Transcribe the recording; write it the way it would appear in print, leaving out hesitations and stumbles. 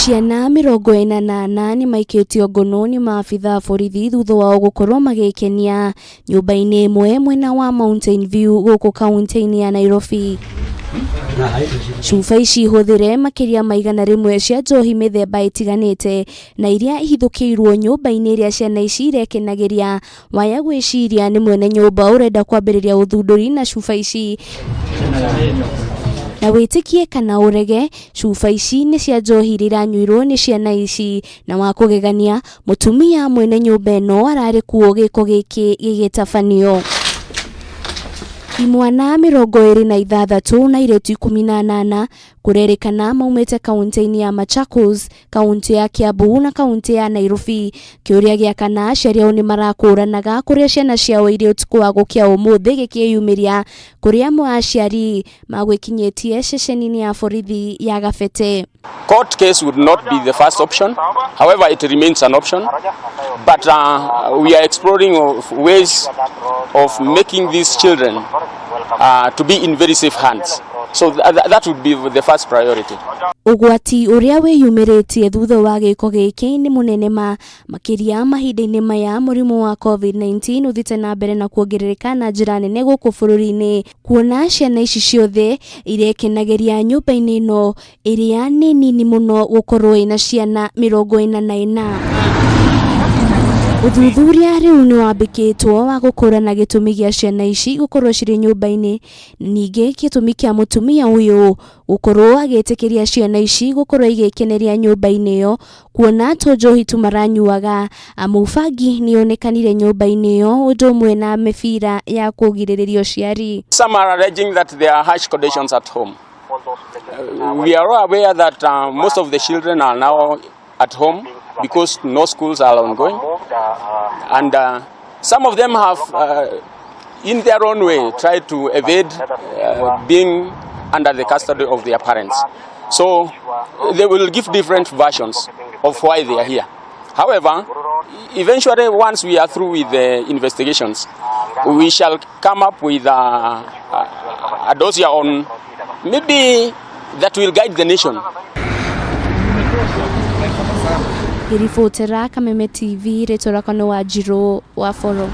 Ciana 44 nĩmaikĩtio ngono nĩ maabitha a borithi thutha wao gũkorwo magĩkenia nyũmba-inĩ ĩmwe mwena wa Mountain View gũkũ kaunti-inĩ ya Nairobi. Cuba ici hũthĩre makĩria ma 100 cia njohi mĩthemba ĩtiganĩte na iria ihithũkĩirwo nyũmba-inĩ ĩrĩa ciana ici irekenagĩria. Waya gwĩciria nĩ mwene nyũmba ũrenda kwambĩrĩria ũthundũri na cuba ici. Na wĩtĩkie kana ũrege, cuba ici nĩ cia njohi iria iranyuirwo nĩ ciana ici. Na wa kũgegania, mũtumia mwene nyũmba ĩno ararĩ kuo gĩko gĩkĩ gĩgĩtabanio. Imwana 26 na airĩtu 18 kũrerĩkana maumĩte kaunti-inĩ ya Machakos, kaunti ya Kiambu na kaunti ya Nairobi. Kĩũria gĩa kana aciari ao nĩ marakũranaga kũrĩa ciana ciao irĩ ũtukũ wa gũkĩa ũmũthĩ gĩkĩyumĩria kũrĩ amwe a aciari magwĩkinyĩtie ceceni-inĩ ya borithi ya Gabete. Court case would not be the first option. However, it remains an option. But we are exploring of ways of making these children to be in very safe hands. So that would be the first priority. Ũgwati ũrĩa wĩyumĩrĩtie thutha wa gĩko gĩkĩ nĩ mũnene ma makĩria mahinda-inĩ maya mũrimũ wa COVID-19 ũthiĩte na mbere na kuongerereka na njĩra nene gũkũ bũrũri-inĩ, kuona ciana ici ciothe irekenagĩria nyũmba-inĩ ĩno ĩrĩa nĩ nini mũno gũkorwo ĩna ciana 44. Ũthuthuria rĩu nĩ wambĩkĩtwo wa gũkũrana gĩtũmi gĩa ciana ici gũkorwo cirĩ nyũmba-inĩ, ningĩ gĩtũmi kĩa mũtumia ũyũ gũkorwo agĩtĩkĩria ciana ici gũkorwo igĩkeneria nyũmba-inĩ ĩyo, kuona to njohi tu maranyuaga, amu bangi nĩ yonekanire nyũmba-inĩ ĩyo ũndũ ũmwe na mĩbira ya kũgirĩrĩria ũciari. Some are alleging that there are harsh conditions at home. We are all aware that most of the children are now at home because no schools are ongoing, and some of them have, in their own way, tried to evade being under the custody of their parents. So they will give different versions of why they are here. However, eventually, once we are through with the investigations, we shall come up with a dossier on maybe that will guide the nation. Ngĩribotera Kameme TV, rĩtwa rĩakwa nĩ Wanjirũ wa Boro.